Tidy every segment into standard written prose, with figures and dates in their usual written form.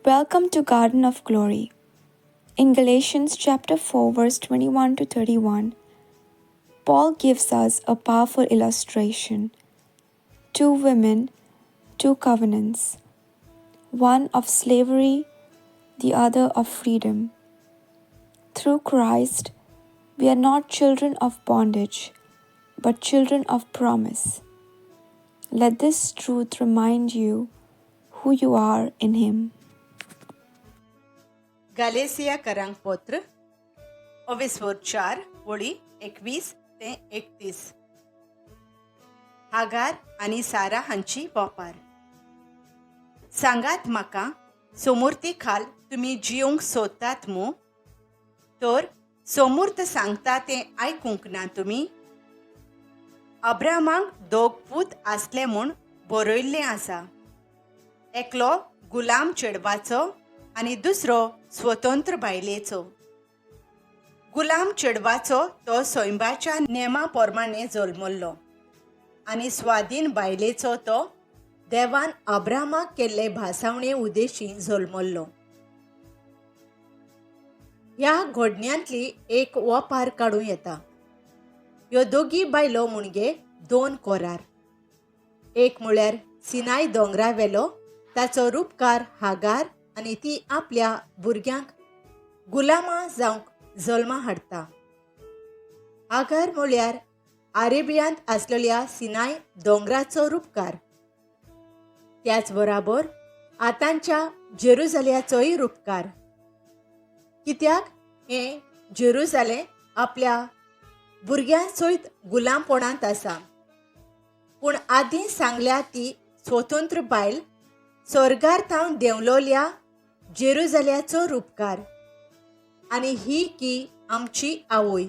Welcome to Garden of Glory. In Galatians chapter 4 verse 21 to 31, Paul gives us a powerful illustration. Two women, two covenants, one of slavery, the other of freedom. Through Christ, we are not children of bondage, but children of promise. Let this truth remind you who you are in Him. गालेसियाकरांक पत्र, ओवेस्वर 4, वळी 21 ते 31. Hagar आनी सारा हांची वोपार. सांगात म्हाका, सोमुर्ती खाल तुमी जियोंक सोदतात मू? तर सोमूर्त सांगता तें आयकूंक ना तुमी? अब्रामाक दोग पूत आसले म्हूण बरयल्लें आसा, एकलो गुलाम चेडवाचो आनी दुसरो स्वतंत्र बायलेचो. गुलाम चेडवाचो तो सैंबाच्या नेमा प्रमाणे जल्मल्लो आनी स्वाधीन बायलेचो तो देवान अब्रामाक केल्ले भासावणे उदेशी जल्मल्लो. ह्या घोडण्यांतली एक वोपार काडूं येता. ह्यो दोगी बायलो मुणगे दोन कोरार. एक म्हळ्यार सिनाय दोंगरा वेलो, ताचो रुपकार हागार आनी ती आपल्या भुरग्यांक गुलामां जावंक जल्मा हाडटा. हागार म्हळ्यार आरेबियांत आसलेल्या सिनाय दोंगराचो रुपकार, त्याच बराबर आतांच्या जेरुजाल्याचोय रुपकार, कित्याक हें जेरुजालें आपल्या भुरग्यां सयत गुलामपणांत आसा. पूण आदीं सांगल्या ती स्वतंत्र बायल स्वर्गार थावन देंवलोल्या जेरुजाल्याचो रुपकार आनी ही की आमची आवय,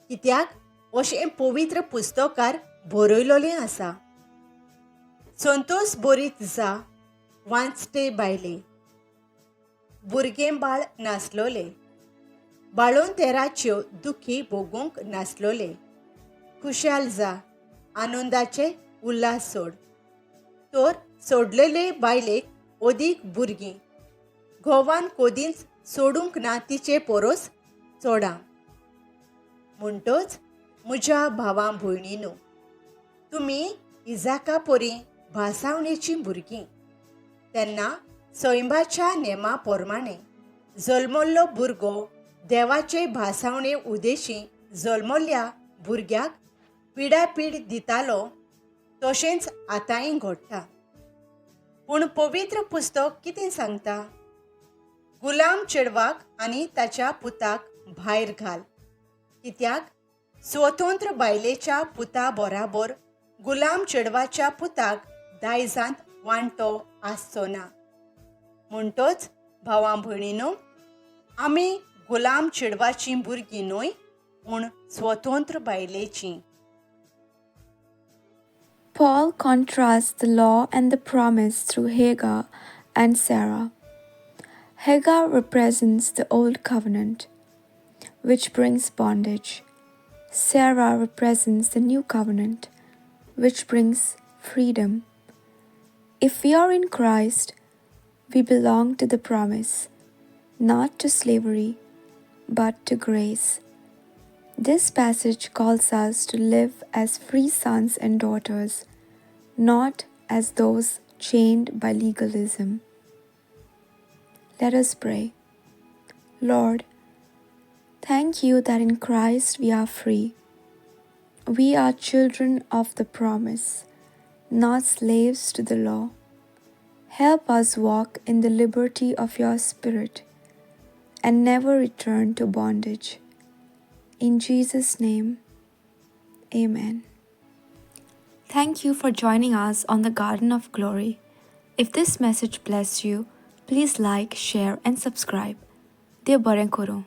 कित्याक अशें पवित्र पुस्तकार बरयलोलें आसा, "संतोष बरीत जा, वांचटे बायले, भुरगें बाळ नासलोले, बाळंतेराच्यो दुखी भोगूंक नासलोले. खुशाल जा, आनंदाचे उल्हास सोड. तर सोडलेले बायलेक अदीक भुरगीं घोवान कदींच सोडूंक ना तिचे पोरोस चोडां." म्हणटच म्हज्या भावां भयणीनो, तुमी इजाका परी भासावणेचीं भुरगीं. तेन्ना सैंबाच्या नेमा प्रमाणे जल्मल्लो भुरगो देवाचे भासावणे उदेशी जल्मल्ल्या भुरग्याक पिडापीड दितालो, तशेंच आतांय घडटा. पूण पवित्र पुस्तक कितें सांगता? "गुलाम चेडवाक आनी ताच्या पुताक भायर घाल, कित्याक स्वतंत्र बायलेच्या पुता बराबर गुलाम चेडवाच्या पुताक दायजांत वांटो आसचो ना." म्हणटच भावां भयणीनो, आमी गुलाम चेडवाचीं भुरगीं न्हय, पूण स्वतंत्र बायलेचीं. Paul contrasts the law and the promise through Hagar and Sarah. Hagar represents the old covenant, which brings bondage. Sarah represents the new covenant, which brings freedom. If we are in Christ, we belong to the promise, not to slavery, but to grace. This passage calls us to live as free sons and daughters, not as those chained by legalism. Let us pray. Lord, thank you that in Christ we are free. We are children of the promise, not slaves to the law. Help us walk in the liberty of your Spirit and never return to bondage. In Jesus' name, Amen. Thank you for joining us on the Garden of Glory. If this message blessed you, please like, share, and subscribe. देव बरें करूं.